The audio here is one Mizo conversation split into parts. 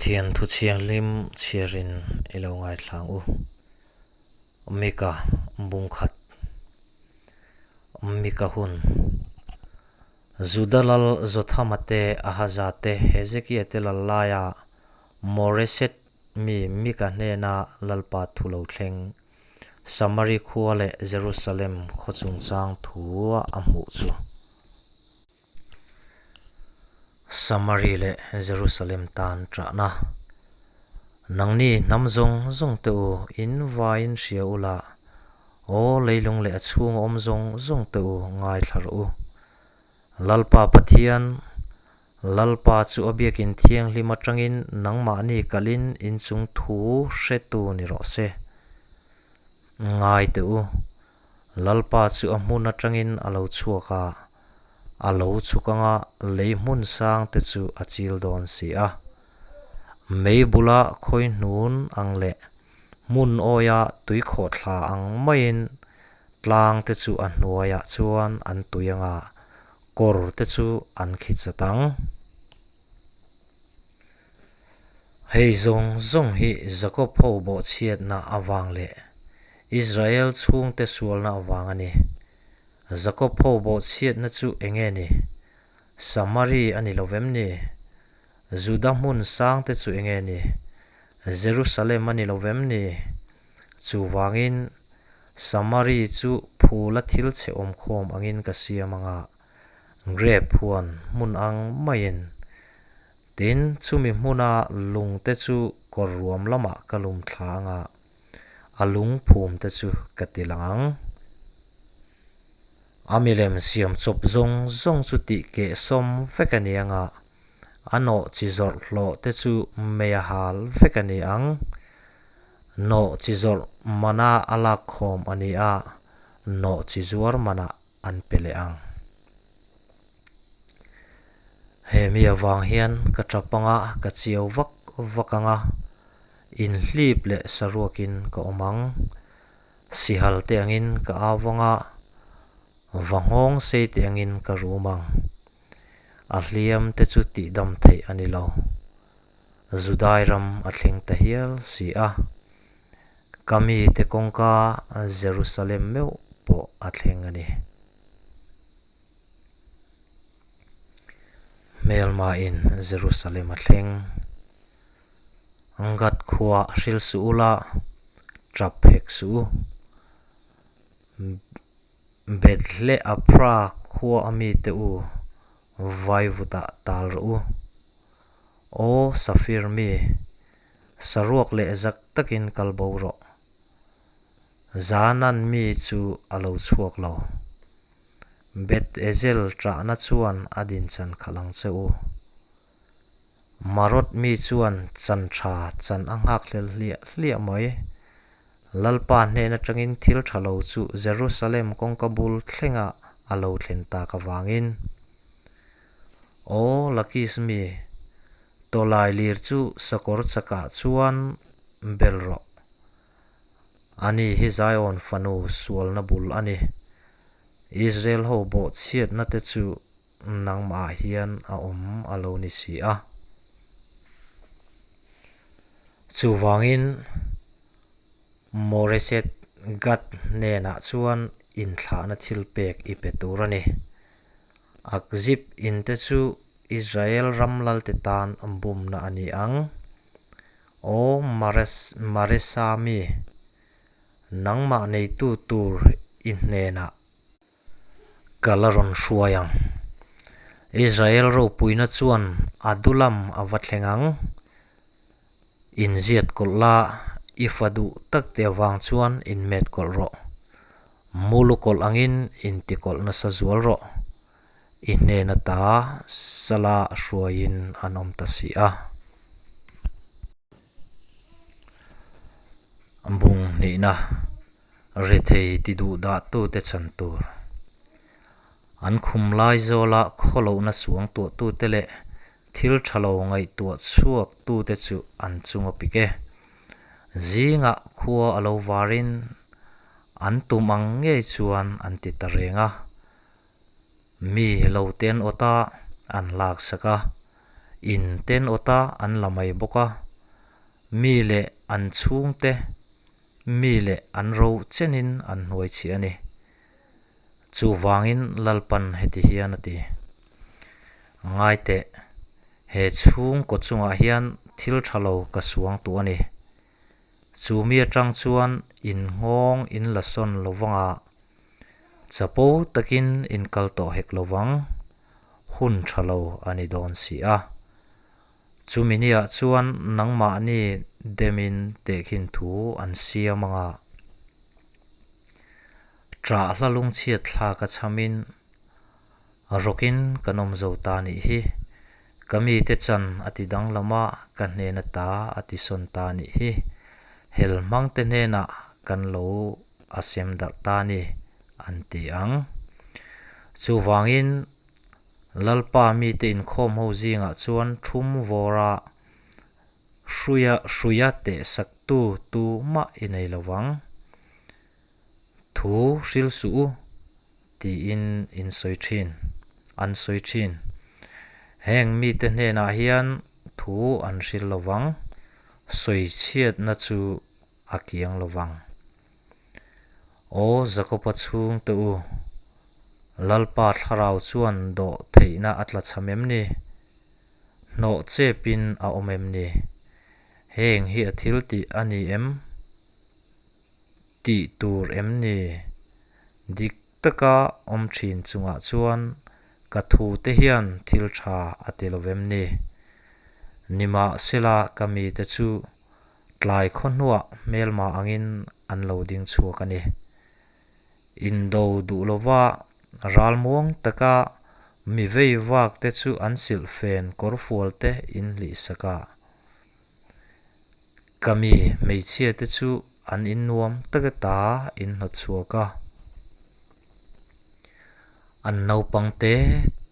Pathian thu thianghlim chhiarin i lo ngaithlang u. Mika bung khat. Mika hun. Juda lal Jothama te, Ahaza te, Hezekia te lal laia Moreset mi Mika hnena Lalpa thu lo thleng Samari khua leh Jerusalem khaw chungchang thu a hmuh chu. Samari leh Jerusalem tan ṭahna. Nangni hnam zawng zawng te u, in vaiin hria ula, aw leilung leh a chhunga awm zawng zawng te u ngaithla rawh u. Lalpa Pathian, Lalpa chu a biakin thianghlim aṭangin nangmahni kalin inchung thu hretu ni rawh se. Ngai teh u, Lalpa chu a hmun aṭangin a lo chhuak a, a lo chhuk anga lei hmun sang te chu a chil dawn si a. Mei bula khawi hnun ang leh hmun awia tui khawhthla ang maiin tlang te chu a hnuaiah chuan an tui anga kawr te chu an khi chat ang. Hei zawng zawng hi Jakob ho bawhchhiatna avang leh Israel chhungte sualna avang a ni. Jakob ho bawhchhiatna chu eng nge ni? Samari a ni lo vem ni? Juda hmun sangte chu eng nge ni? Jerusalem a ni lo vem ni? Chuvangin, Samari chu phula thil chhe awmkhawm angin ka siam anga, grape huan hmun ang maiin Tin, chumi hmuna lungte chu kawr ruam lamah ka lum thla anga, a lung phumte chu ka ti lang ang. A milem siam chawp zawng zawng chu tih keh sawm vek a ni anga, a nawh chi zawrh hlawh te chu mei a hal vek a ni ang. Nawh chi zawrh mana a lak khawm a ni a, nawh chi zuar manah an pe leh ang. He mi avang hian ka tap anga ka chiau vak vak anga, inhlip leh saruakin ka awm ang. Sihal te angin ka au anga, va nghawng sei te angin ka rum ang. A hliam te chu tihdam theih a ni lo. Judai ram a thleng ta hial si a. Ka mite kawngka Jerusalem meuh pawh a thleng a ni. Hmelmain Jerusalem a thleng. Gath khua hril suh ula, tap hek suh u. Bethlehaphra khua a mite u, vaivutah tal rawh u. Aw Safir mi, saruak leh zak takin kal bo rawh. Zanan mi chu a lo chhuak lo. Beth Ezel ṭahna chuan a din chan khalh ang che u. Marot mi chuan chan ṭha chan a nghak hlel hliah hliah mai. Lalpa hnen aṭangin thil ṭha lo chu Jerusalem kawngka bul thlengah a lo thlen tak avangin. Aw Lakis mi, tawlai lir chu sakawr chakah chuan bel rawh. Ani hi Zion fanu sualna bul a ni. Israel ho bawhchhiatna te chu nangmah ah hian a awm a lo ni si a. Chuvangin Moreshet Gath hnenah chuan inthlahna thilpek i pe tur a ni. Akzib in te chu Israel ram lalte tan bumna a ni ang. Aw Maresa mi, nangmah neitu tur i hnenah ka la rawn hruai ang. Israel ropuina chuan Adulam a va thleng ang. Inziat kawlh la, i fa duh tak te avang chuan inmet kawlh rawh. Mulu kawlh angin inti kawlh nasa zual rawh. I hnen ata sala hruaiin an awm ta si a. Bung hnihna rethei ti duh dah tute chan tur. An khum lai zawla khawlohna suang tuahtute leh thil tha lo ngaihtuah chhuak tute chu an chung a pik e. Zingah khua a lo varin an tum ang ngei chuan an ti ta reng a. Mi lo te an awt a, an lak sak a. In ten awta an la mai bawk a, mi leh an chhungte, mi leh an ro chenin an hnuaichhiah a ni. Chuvangin Lalpan heti hian a ti, Ngai teh, he chhungkaw chungah hian thil tha lo ka suang tuh a ni. Chu mi atang chuan in nghawng in la sawn lo vanga, chapo takin in kal tawh hek lo vang, hun tha lo a ni dawn si a. Chumi niah chuan nangmahni demin tehkhin thu an siam anga, Ṭah hla lungchhiat thlak a chhamin rawkin kan awm zo ta nih hi. Ka mite chan a ti danglam a, ka hnena ta a ti sawn ta nih hi. Hel hmangte hnenah kan lo a sem darh ta ni, an ti ang. Chuvangin Lalpa mite inkhawm ho zingah chuan thum vawra hruia hruia tehsaktu tumah i nei lo vang. Thu hril suh u tiin in sawi thin, an sawi thin. Heng mite hnenah hian thu an hril lo vang, sawi chhiatna chu a kiang lo vang. Aw Jakoba chhungte u, Lalpa thlarau chuan dawh theihna a tla cham em ni? Hnawh chepin a awm em ni? Heng hi a thil tih a ni em? Tih tur em ni? Dik taka awm thin chungah chuan ka thute hian thil tha a ti lo vem ni? Nimahsela ka mite chu tlai khaw hnuah hmelma angin an lo ding chhuak a ni. Indo duh lova ralmuang taka mi vei vak te chu an silhfen kawrfual te in hlihsak a. Ka mi hmeichhia te chu an innuam taka ta in hnawt chhuak a. An naupang te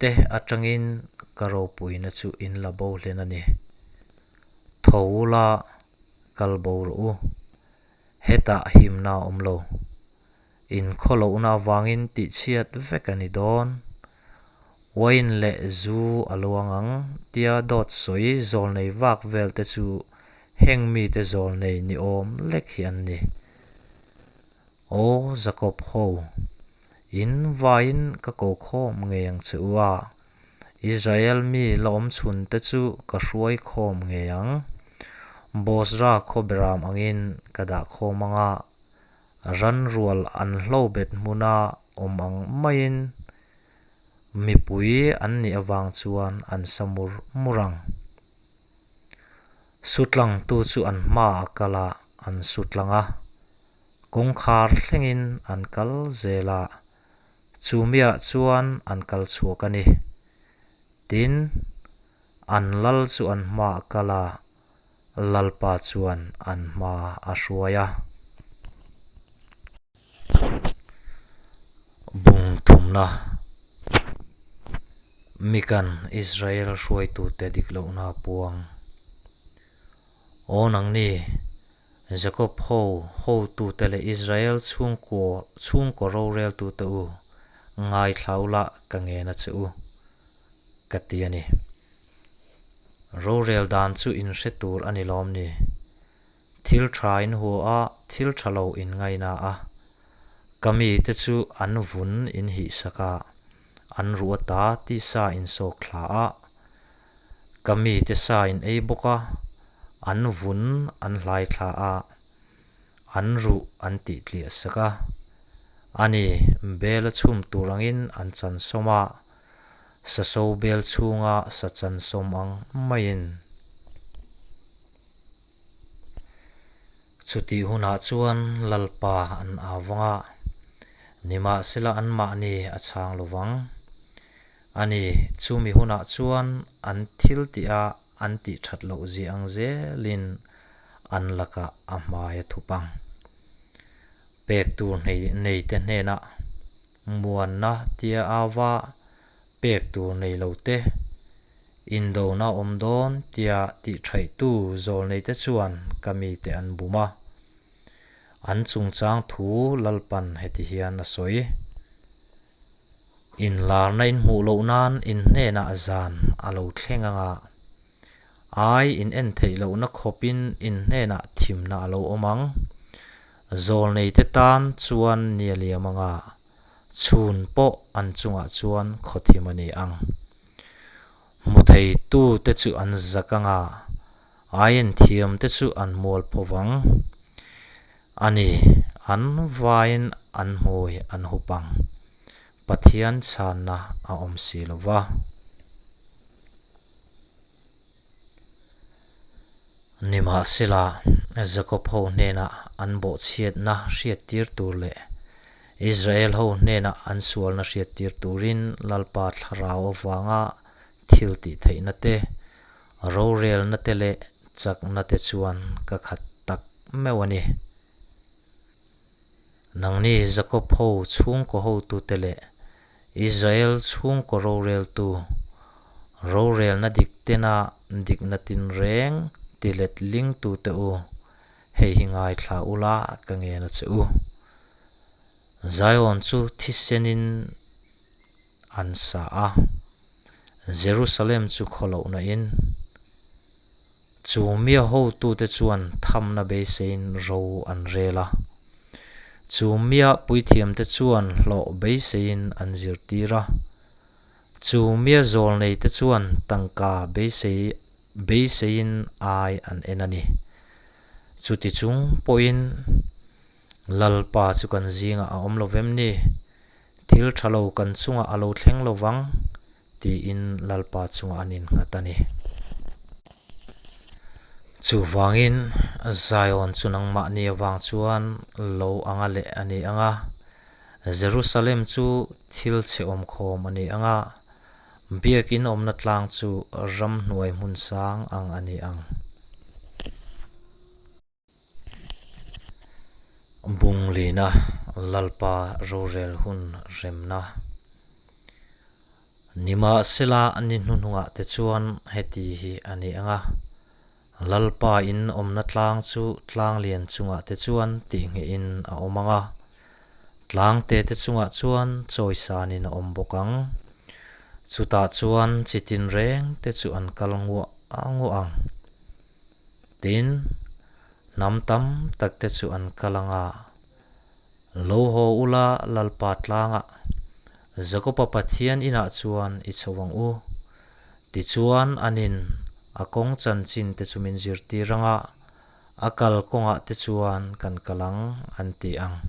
te atangin ka ropuina chu in la bo hlen a ni. Tho ula kal bo rawh u. Hetah himna a awm lo. Inkhawlohna avangin tihchhiat vek a ni dawn. Wine leh zu a luang ang tia dawt sawi zawlnei vak vel te chu heng mite zawlnei ni awm lek hi an ni. Aw Jakob ho, in vaiin ka ko khawm ngei ang che u a, Israel mi la awm chhun te chu ka hruai khawm ngei ang. Bozra khaw beram angin ka dah khawm ang a, ran rual an hlo bet hmuna awm ang maiin mipui an nih avang chuan an sa mur mur ang. Sutlangtu chu an hmaah a kal a, an sutlang a, kawngkhar thlengin an kal zel a, chumiah chuan an kal chhuak a ni. Tin, an lal chu an hmaah a kal a, Lalpa chuan an hma a hruai a. Bung thumna Mikan Israel hruaitute dik lohna a puang. Aw nangni, Jakob ho hotute leh Israel chhungkaw chhungkaw roreltute u, ngaithla ula ka ngen a che u, ka ti a ni. Rorel dan chu in hre tur a ni lawm ni? Thil tha in hua a, thil tha lo in ngaina a. Ka mite chu an vun in hihsak a, an ruh ata tisa in sawk thla a. Ka mite sa in ei bawk a, an vun an hlai thla a, an ruh an tih tliah sak a. Ani, bel a chhum tur angin an chan sawm a, saso bel chhunga sa chan sawm ang maiin. Chutih hunah chuan Lalpa an au vang a, nimahsela anmahni a chhang lo vang. Ani, chumi hunah chuan an thil tih a an tih that loh zia ang zelin an lakah a hmai a thup ang. Pek tur neite hnenah muanna tia auva pek tur nei lo te, Indona awm dawn tia tihṭhaihtu zawlneite chuan ka mite an bum a. An chungchang thu Lalpan heti hian a sawi, Inlarna in hmuh loh nan in hnenah zan a lo thleng ang a. Ai in en theih lohna khawpin in hnenah thimna a lo awm ang. Zawlneite tan chuan ni a liam anga chhun pawh an chungah chuan khawthim a ni ang. Hmu theitute chu an zak anga aien thiamte chu an mual pho vang. A ni, an vaiin an hmui an hup ang. Pathian chhanna a awm si lo va. Nimahsela, Jakob ho hnenah an bawhchhiatna hriattir tur leh Israel ho hnenah an sualna hriattir turin Lalpa thlarau avanga thil tih theihna te, rorelna te leh chakna te chuan ka khat tak meuh a ni. Nangni Jakob ho chhungkaw hotute leh Israel chhungkaw roreltu, rorelna dik tena dikna tinreng ti let lingtute u, hei hi ngaithla ula ka ngen a che u. Zion chu thisenin an sa a, Jerusalem chu khawlohna in. Chu mia hotute chuan thamna beiseiin ro an rel a. Chu mia puithiamte chuan hlawh beiseiin an zirtir a. Chu mia zawlneite chuan tangka beisei beiseiin ai an en a ni. Chuti chung pawhin Lalpa chu kan zingah a awm lo vem ni? Thil tha lo kan chungah a lo thleng lo vang, tiin Lalpa chungah an innghat a ni. Chuvangin, Zion chu nangmahni avang chuan lo anga leh a ni ang a, Jerusalem chu thil chhe awmkhawm a ni ang a, biakin awmna tlang chu ramhnuai hmun sang ang a ni ang. Bunglina Lalpa rorel hun remna. Nimahsela ni hnuhnungah te chuan heti hi a ni ang a, Lalpa in awmna tlang chu tlang lian chungah te chuan tihnghehin a awm ang a, tlang te te chungah chuan chawisanin a awm bawk ang. Chutah chuan chi tinreng te chu an kal nguah nguah ang. Tin, hnam tam tak te chu an kal ang a, Lo haw ula Lalpa tlangah, Jakoba Pathian inah chuan i chho ang u. Tichuan anin a kawng chanchin te chu min zirtir ang a, a kal kawngah te chuan kan kal ang, an ti ang.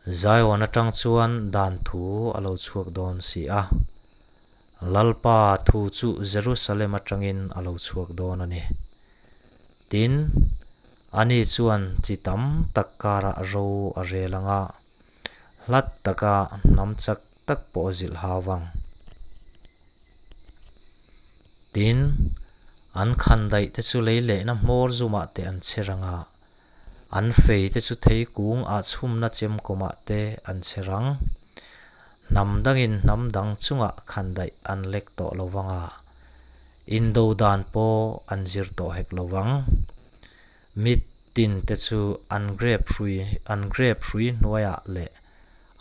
Zion atang chuan dan thu a lo chhuak dawn si a. Lalpa thu chu Jerusalem atangin a lo chhuak dawn a ni. Tin, ani chuan chi tam tak karah ro a rel ang a, hlat taka hnam chak tak pawh a zilh hau ang. Tin, an khandaih te chu lei lehna hmawr zumah te an chher ang a, An fei te chu thei kung ah chhumna chemkawmah te an che rang. Hnam dangin hnam dang chungah khandaih an lek tawh lo vang a, indo dan pawh an zir tawh hek lo vang. Mi tin te chu an grep hrui an grep hrui hnuaiah leh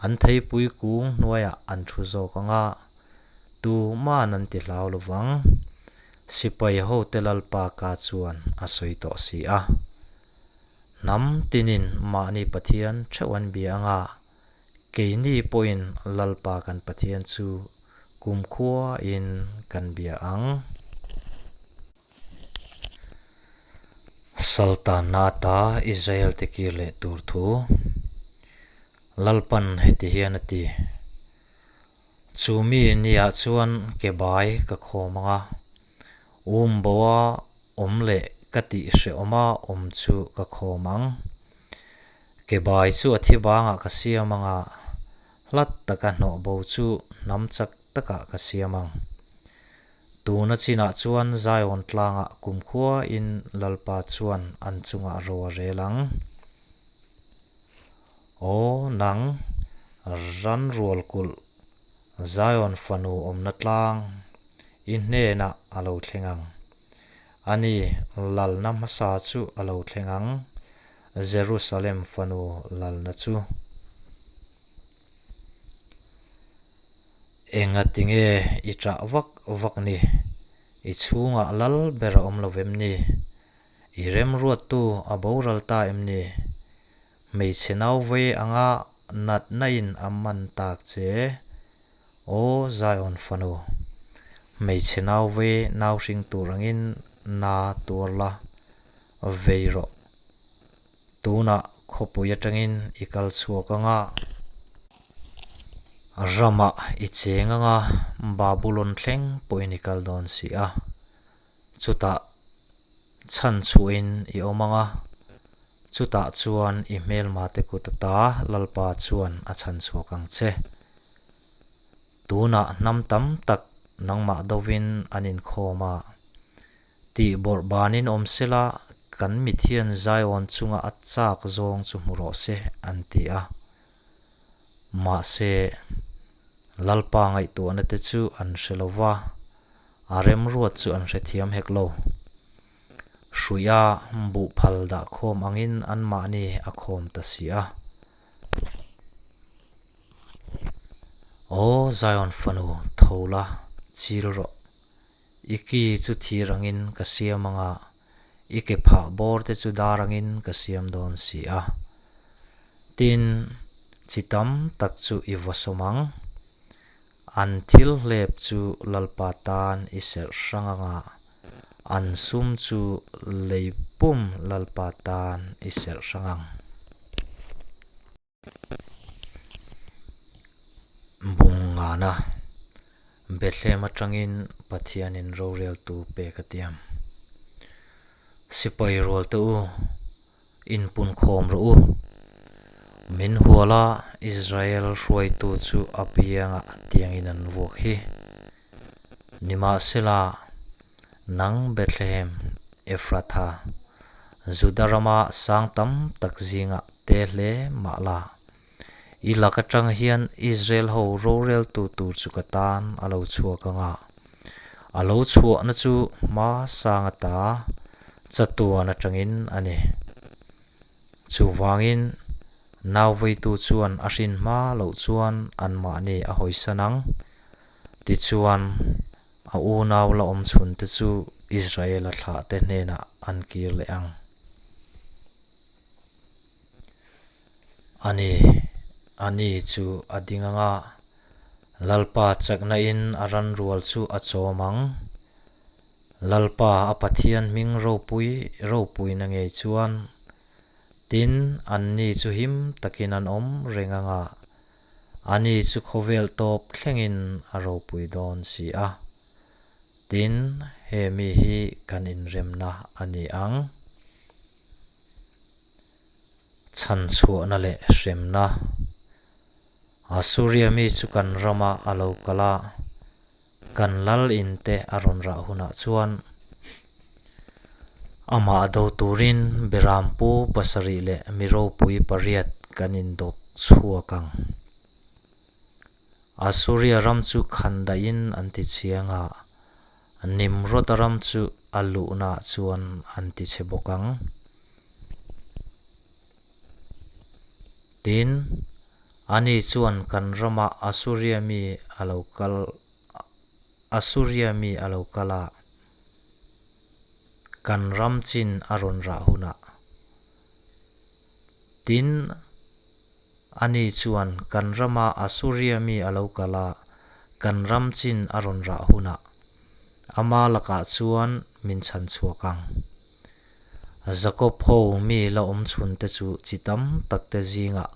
an theipui kung hnuaiah an thu zawk ang a, tuman an ti hlau lo vang. Sipai hote Lalpa ka chuan a sawi tawh si a. Hnam tinin mahni Pathian theuh an bia anga, keini pawhin Lalpa kan Pathian chu kumkhuain kan bia ang. Saltanna ata Israel te kir leh tur thu Lalpan heti hian a ti. Chu mi niah chuan ke bai ka khawm ang a, um boa awm leh ka tih hrehawma awm chu ka khawm ang. Ke bai chu a thi bangah ka siam ang a, hlat taka hnawh bo chu hnam chak takah ka siam ang. Tuna chinah chuan Zion tlangah kumkhuain Lalpa chuan an chungah ro a rel ang. Aw nang, ran rual kulh, Zion fanu awmna tlang i hnenah a lo thleng ang. Ani, lalna hmasa chu a lo thleng ang, Jerusalem fanu lalna chu. Enga tinge i ṭah vak vak ni? I chhungah lal ber a awm lo vem ni? I remruattu a boral ta em ni? Hmeichhe nau vei anga natna in a man tak che? Aw Zion fanu, hmeichhe nau vei nau hring tur angin na tuar la, vei rawh. Tunah khawpui atangin i kal chhuak anga, ramah i cheng anga, Babulon thleng pawhin i kal dawn si a. Chutah chhan chhuahin i awm anga, chutah chuan i hmelmate kut ata Lalpa chuan a chhan chhuak ang che. Tunah hnam tam tak nangmah dovin an inkhawm a. Tih bawrh banin awm sela, kan mit hian Zion chunga a chak zawng chu hmu rawh se, an ti a. Mahse, Lalpa ngaihtuahna te chu an hre lo va, a remruat chu an hrethiam hek lo. Hruia buhphal dah khawm angin anmahni a khawm ta si a. Aw Zion fanu, tho la, chil rawh. I ki chu thir angin ka siam anga, i ke phah bawr te chu dar angin ka siam dawn si a. Tin, chi tam tak chu i vaw sawm ang. An thil hlep chu Lalpa tan i serh hrang anga, an sum chu lei pum Lalpa tan i serh hrang ang. Bungngana, Bethlehem atangin Pathianin roreltu pek a tiam. Sipai rualte u, inpunkhawm rawh u. Min hual a, Israel hruaitu chu a biangah tiangin an vuak hi. Nimahsela, nang Bethlehem, Ephrathah, Juda rama sang tam tak zingah te hle mah la, i lak atang hian Israel ho roreltu tur chu ka tan a lo chhuak ang a, a lo chhuahna chu hma sang ata chatuan atangin a ni. Chuvangin, nauveitu chuan a hrin hma loh chuan anmahni a hawisan ang. Tichuan, a unau la awm chhunte chu Israela thlahte hnenah an kir leh ang. A ni, a ni chu a ding ang a, Lalpa chakna in a ran rual chu a chawm ang. Lalpa a Pathian hming ropui ropuina ngei chuan, tin, anni chu him takin an awm reng ang a, a ni chu khawvel tawp thlengin a ropui dawn si a. Tin, he mi hi kan inremna a ni ang. Chhanchhuahna leh hremna. Assuria mi chu kan rama a lo kal a, kan lal in te a rawn rah hunah chuan amah do turin Berampu pasarih leh mi ropui pariat kan indawk chhuak ang. Assuria ram chu khandaihin an ti chiang a, Nimrod-a ram chu a luhnaah chuan an ti chhe bawk ang. Tin, ani chuan kan ramah Assuria mi a lo kal Assuria mi a lo kal a, kan ram chin a rawn rah hunah. Tin, Ani chuan kan rama Assuria mi a lo kal a, kan ram chin a rawn rah hunah ama lakah chuan min chhan chhuak ang. Jakob ho mi la awm chhunte chu chi tam takte zingah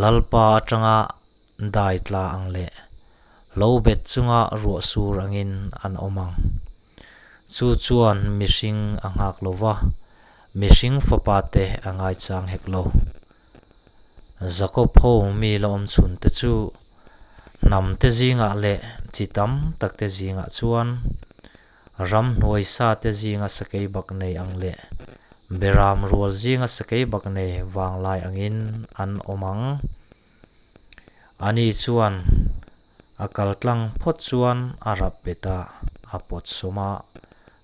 Lalpa atanga dai tla ang leh lo bet chunga ruah sur angin an awm ang. Chu chuan mihring a nghak lo va, mihring fapate a ngaichang hek lo. Jakob ho mi la awm chhun te chu hnam te zingah leh chi tam tak te zingah chuan ramhnuai sa te zinga sakei bak nei ang leh beram rual zinga sakei bak nei vanglai angin an awm ang. Ani chuan a kal tlang phawt chuan a rap bet a, a pawt sawm a,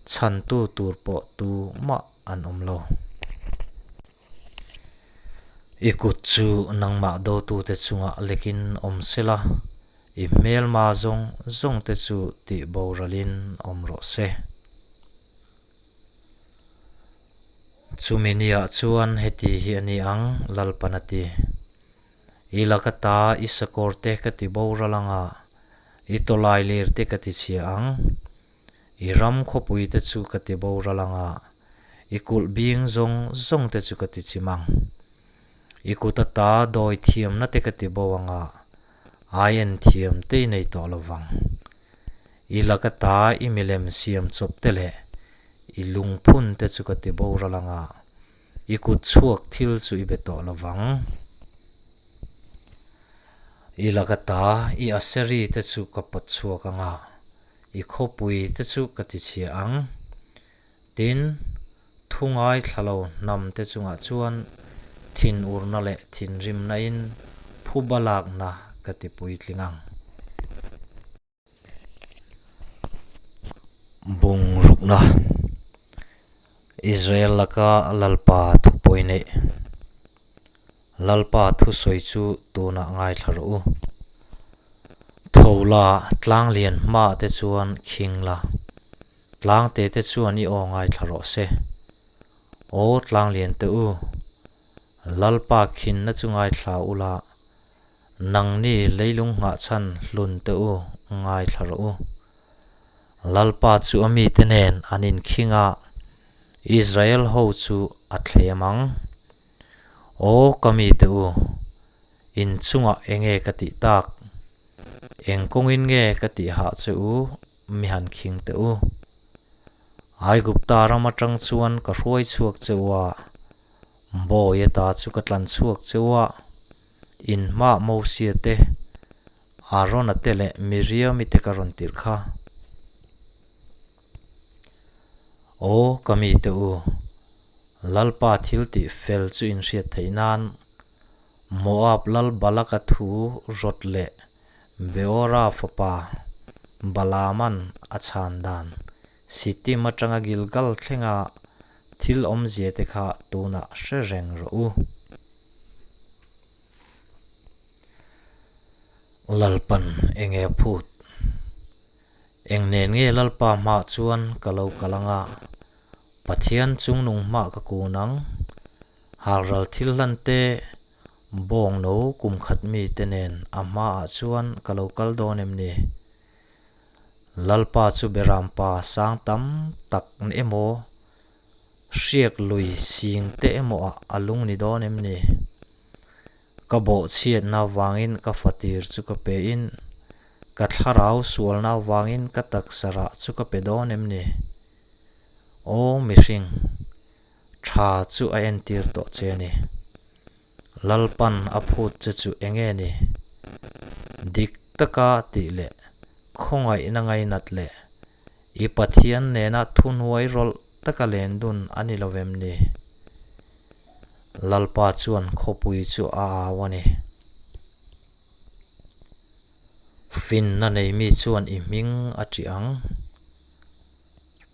chhantu tur pawh tu mah an awm lo. I kut chu nangmah dotute chungah lekin awm sela, I hmelma zawng zawngte chu tihboralin awm rawh se. Chumi niah chuan heti hi a ni ang, Lalpan a ti. I laka ta i sakawrte ka tiboral anga, i tawlailirte ka tichhia ang. I ram khawpuite chu ka tiboral anga, i kulh bing zawng zawngte chu ka tichim ang. I kut ata dawi thiamna te ka ti bo anga, ai en thiam te i nei tawh lo vang. I lak ata i milem siam chawp te leh i lungphun te chu ka ti boral anga, i kut chhuak thil chu i be tawh lo vang. I lak ata i Aseri te chu ka pawt chhuak anga, i khawpui te chu ka ti chhia ang. Tin, thu ngaithla lo hnam te chungah chuan thinurna leh thinrimna in phuba lakna ka ti puitling ang. Bungrukna, Israel laka Lalpa thupawi neih. Lalpa thusawi chu tunah ngaithla rawh u. Tho la, tlang lian hmaah te chuan khing la. Tlang te te chuan i aw ngaithla rawh se. Aw tlang lian te u, Lalpa khinna chu ngaithla u la, nangni leilung nghahchhan hlun te u ngaithla rawh u. Lalpa chu a mite nen an inkhing a, Israel ho chu a thlem ang. Aw ka mite u, in chungah enge ka tih tak? Eng kawngin nge ka tih hah che u? Mi han khing teh u. Aigupta ram atang chuan ka hruai chhuak che u a, Bawi ata chu ka tlan chhuak che u a, in hmaah Mosia te, Arona te leh Miriami te ka rawn tirh kha. Aw ka mite u, Lalpa thil tih fel chu in hriat theih nan Moab lal Balaka thu rawt leh Beora fapa Balaaman a chhan dan Sittim atanga Gilgal thlenga thil awmzia te kha tunah hre reng rawh u. Lalpan enge a phut? Eng nen nge Lalpa hmaah chuan ka lo kal anga Pathian chungnung hmah ka kun ang? Halral thil hlan te, bawng no kum khat mi te nen a hmaah chuan ka lo kal dawn em ni? Lalpa chu Berampa sang tam tak emaw, hriak lui sing te emaw ah a lung ni dawn em ni? Ka bawhchhiatna vangin ka fatir chu ka pe in, ka thlarau sualna vangin ka taksa rah chu ka pe dawn em ni? Aw mihring, tha chu a entir tawh che a ni. Lalpan a phut che chu enge ni? Dik taka tih leh khawngaihna ngainat leh i Pathian nena thuhnuai rawlh taka len dun a ni lo vem ni? Lalpa chuan khawpui chu a au a ni. Finna nei mi chuan i hming a ṭih ang.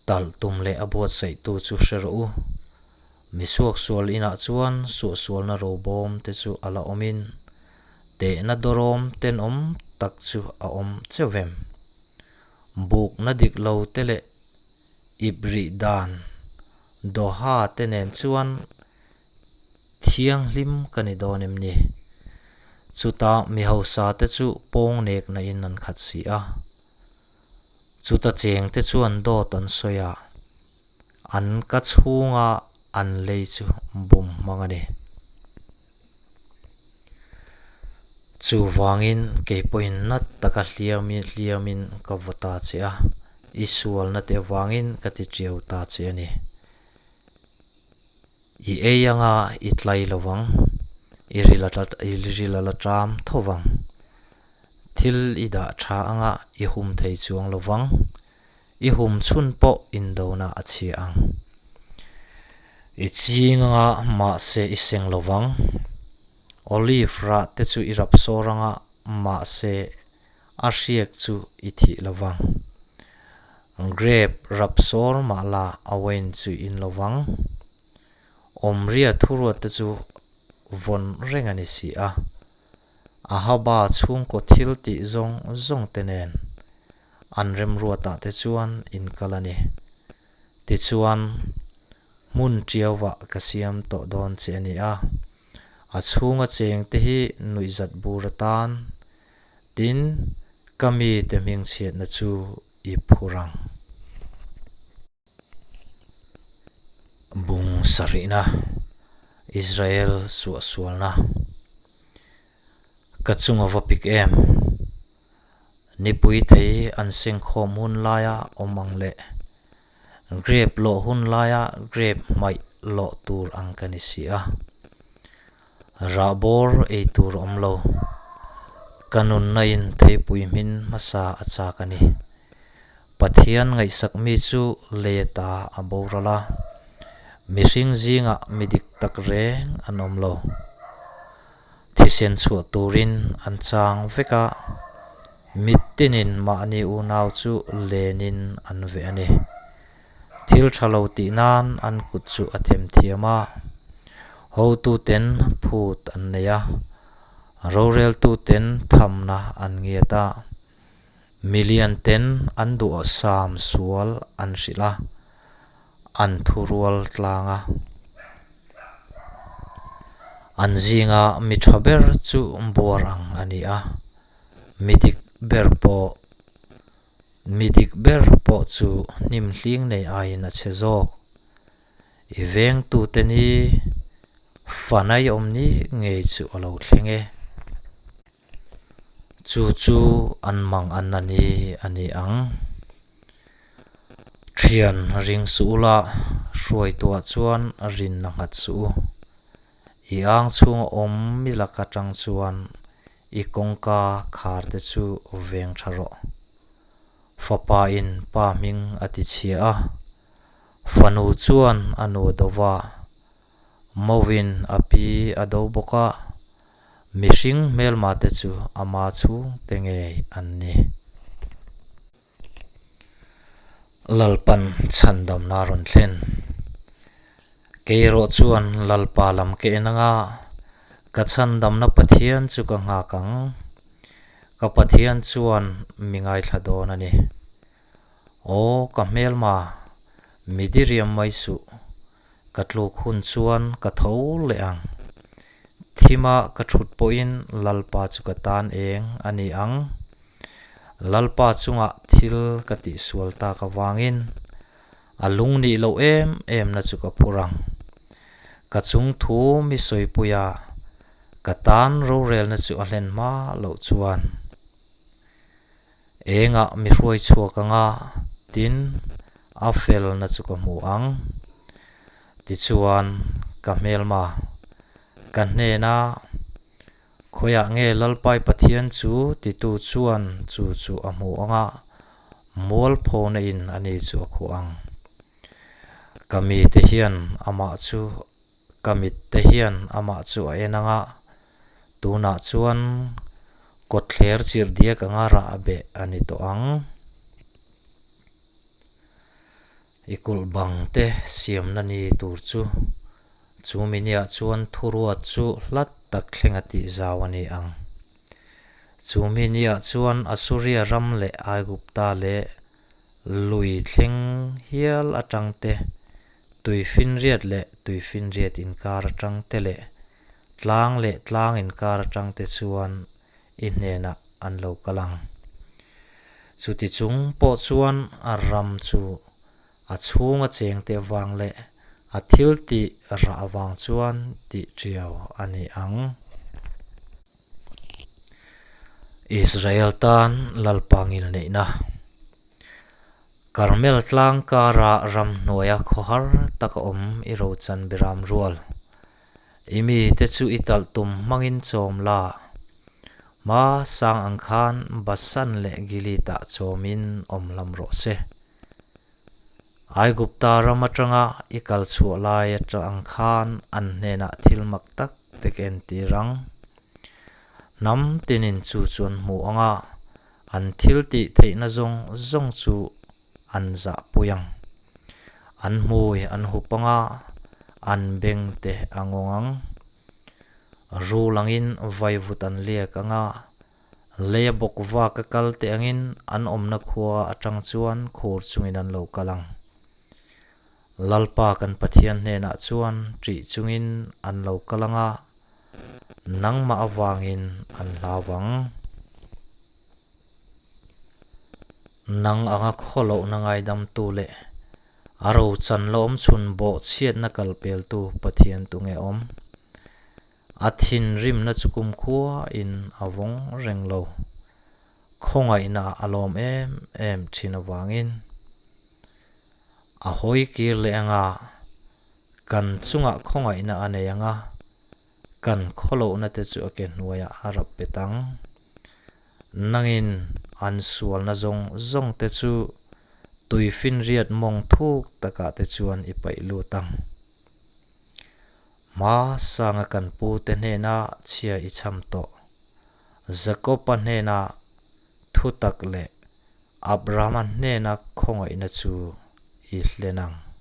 Talh tum leh a buatsaihtu chu hre rawh u. Mi suaksual inah chuan suahsualna robawm te chu a la awmin, tehna dawrawm tenawm tak chu a awm cheu vem. Bukna dik lo te leh ip rih dan Doha te nen chuan thianghlim ka ni dawn em ni? Chuta mi hausa te chu pawng nekna in an khat si a. Chuta cheng te chuan dawt an sawi a, an ka chhunga an lei chu bum hmang a ni. Chuvangin kei pawhin nat taka hliamin hliamin ka vaw ta che a, i sualna te avangin ka ti tiau ta che a ni. I ei anga i tlai lo vang, i ril i ril a la ṭam tho vang. Thil i dah ṭha anga i hum thei chuang lo vang, i hum chhun pawh indona a chhia ang. I ching anga mahse i seng lo vang, olive rah te chu i rap sawr anga mahse a hriak chu i thih lo vang. Grape rap sawr mah la a wine chu i in lo vang. Awmria thuruat te chu vawn reng a ni si a. Ahaba chhungkaw thil tih zawng zawng te nen an remruatah te chuan in kal a ni. Tichuan, hmun tiauvah ka siam tawh dawn che a ni a, a chhunga cheng te hi nuihzat bur atan, tin, ka mite hmingchhiatna chu i phur ang. Bung sarihna, Israel suahsualna Ka chunga va pik em? Nipui thei an sengkhawm hun laia awm ang leh grape lawh hun laia grape hmaih lawh tur ang ka ni si a. Rah bawr ei tur a awm lo. Ka nunna in theipui hmin hmasa a chak a ni. Pathian ngaihsak mi chu lei ata a boral a, mihring zingah mi dik tak reng an awm lo. Thisen chhuah turin an chang vek a, mittinin mahni unau chu lenin an veh a ni. Thil tha lo tih nan an kut chu a themthiam a, hotuten phut an nei a, roreltuten thamna an ngiat a, milian ten an duhsam sual an hrilh a, an thurual tlang a. An zinga mi tha ber chu buar ang a ni a, mi dik ber pawh. Mi dik ber pawh chu hnim hling nei aiin a chhe zawk. I vengtute ni fanai awm ni ngei chu a lo thleng e. Chu chu an mang an a ni a ni ang. Thian ring suh ula, hruaituah chuan rin a nghat suh u. I ang chhunga awm mi laka tang chuan I kawngka khar te chu veng tha rawh. Fapa in pa hming a ti chhia a, fanu chuan a nu do va, mauin a pi a do bawk a, mihring hmelma te chu ama chhungte ngei an ni. Lalpan chhandamna a rawn thlen. Kei erawh chuan Lalpa lam ka en anga, ka chhandamna Pathian chu ka nghak ang. Ka Pathian chuan mi ngaithla dawn a ni. Aw ka hmelma, mi diriam mai suh. Ka tluk hun chuan ka tho leh ang. Thima ka thut pawhin Lalpa chu ka tan eng a ni ang. Lalpa chungah thil ka tihsual tak avangin a lung nih loh em em na chu ka phur ang. Ka chung thu mi sawipui a, ka tan rorelna chu a hlen hma loh chuan engah mi hruai chhuak anga tin a felna chu ka hmu ang. Tichuan ka hmelma ka hnena Khawiah nge Lalpai Pathian chu titu chuan chu chu a hmu ang a, mualphona in a ni chu a khuh ang. Ka mite hian amah chu ka mitte hian amah chu a en ang a, tunah chuan kawtthler chirhdiak anga rah a beh a ni tawh ang. I kulh bang te siamna ni tur chu chu miniah chuan thuruat chu hlat tak thleng a tih zau a ni ang. Chu miniah chuan Asuria ram leh Aigupta leh lui thleng hial atang te, tuifinriat leh tuifinriat inkar atang te leh tlang leh tlang inkar atang te chuan i hnenah an lo kal ang. Chuti chung pawh chuan a ram chu a chhunga chengte avang leh a thil tih rah avang chuan tih ṭiau a ni ang. Israel tan Lalpa ngilneihna. Karmel tlang kara ramhnuaia khawhar taka awm i rochan biram rual. I mite chu i talh tum hmangin chawm la, hma sang ang khan Basan leh Gilead-ah chawmin awm hlam rawh se. Aigupta ram atanga i kal chhuah lai atang khan an hnenah thil mak tak te ka entir ang. Hnam tinin chu chu an hmu ang a, an thil tih theihna zawng zawng chu an zahpui ang. An hmui an hup ang a, an beng te a ngawng ang. Rul angin vaivut an liak ang a, leia bawk vaka kal te angin an awmna khua atang chuan khur chungin an lo kal ang. Lalpa kan Pathian hnenah chuan ṭih chungin an lo kal ang a, nangmah avangin an hlau ang. Nang anga khawlohna ngaidamtu leh a rochan la awm chhun bawhchhiatna kalpeltu Pathian tunge awm? A thinrimna chu kumkhuain a vawng reng lo. Khawngaihna a lawm em em thin avangin a hawi kir leh anga kan chungah khawngaihna a nei anga kan khawlohna te chu a ke hnuaiah a rap bet ang. Nangin an sualna zawng zawng te chu tuifinriat mawng thuk takah te chuan i paih lut ang. Hma sanga kan pu te hnena chhia i cham tawh. Jakob-a hnena thutak leh Abraham-a hnena khawngaihna chu i hlen ang.